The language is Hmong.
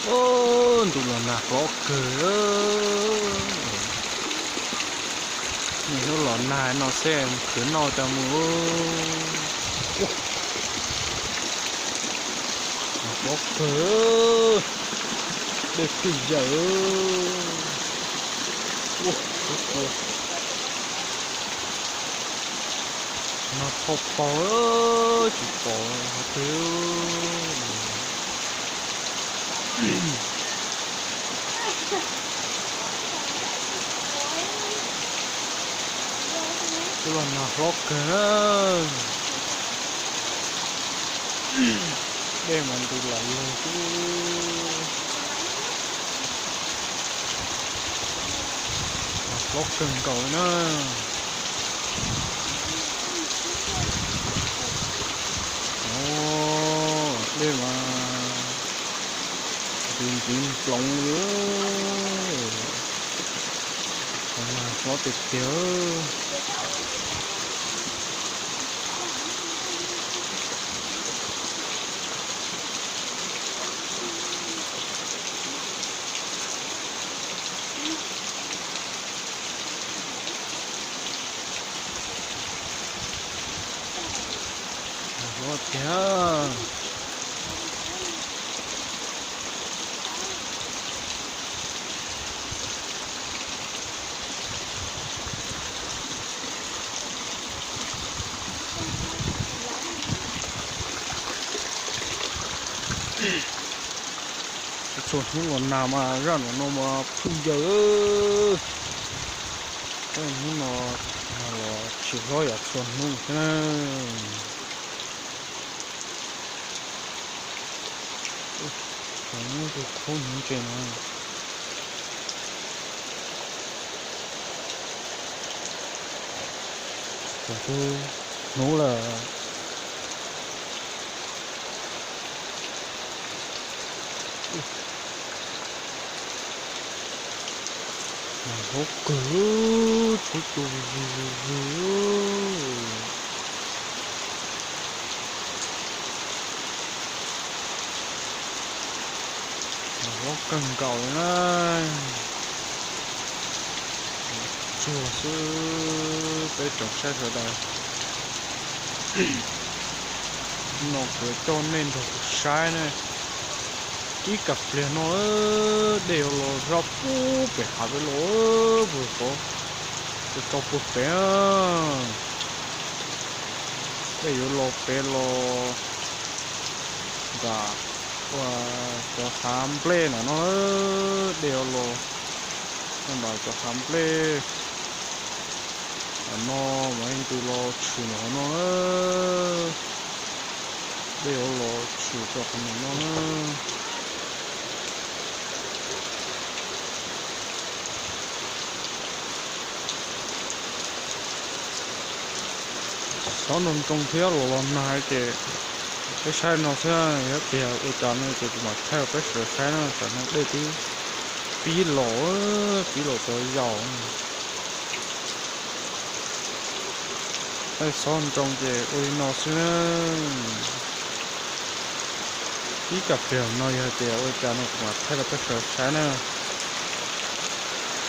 Ntu los nag hlob kawg. Niaj hnub los nag no xwb mus khwv noj cov mus. Nag hlob kawg, dej phwj yawm. Nag phoj paug, tsis pom qhov twg. Twb los nag hlob kawg na. Dej mas ntu lam lug xwb. Nag hlob kawg nkaus li na. Dej mas ntws ntxiv nploov li. Nag hlob tiag tiag. Hlob tiag. Txhua hnub los nag mas zaj no no mas phwj yawm. Hnub no nag los tsis hlob yam txhua hnub thiab na. Txhua hnub kuj khub hnub tsev no. Txhua hnub lawm. Nag hlob kawg, tsheb tu vwg vwg. Nag hlob kawg nkaus li na. Tsuag xwb peb tsoom saib sawv daws. No kuv coj nej nrog kuv saib ne. Ib kam pliag no dej yuav los zaj pub pem hav peb los, puag tod, tso puag pem. Dej yuav los pem los ntawm cov hav nplej no no, dej yuav los ntawm cov hav nplej no, mas ntws los tshwm ntawm no na. Dej yuav los tshwm rau qhov no na. Xyov nroo nroo thiab los los nag ces peb saib no xwb, yog tias ua cas no ces kuv mam thaij rau peb sawv saib na. Tam no dej twb pib los, pib los txog zaus. Thaij xyov nroo ces ua li no xwb na. Ib kam pliag no yog tias ua cas no kuv mam thaij rau peb sawv saib na.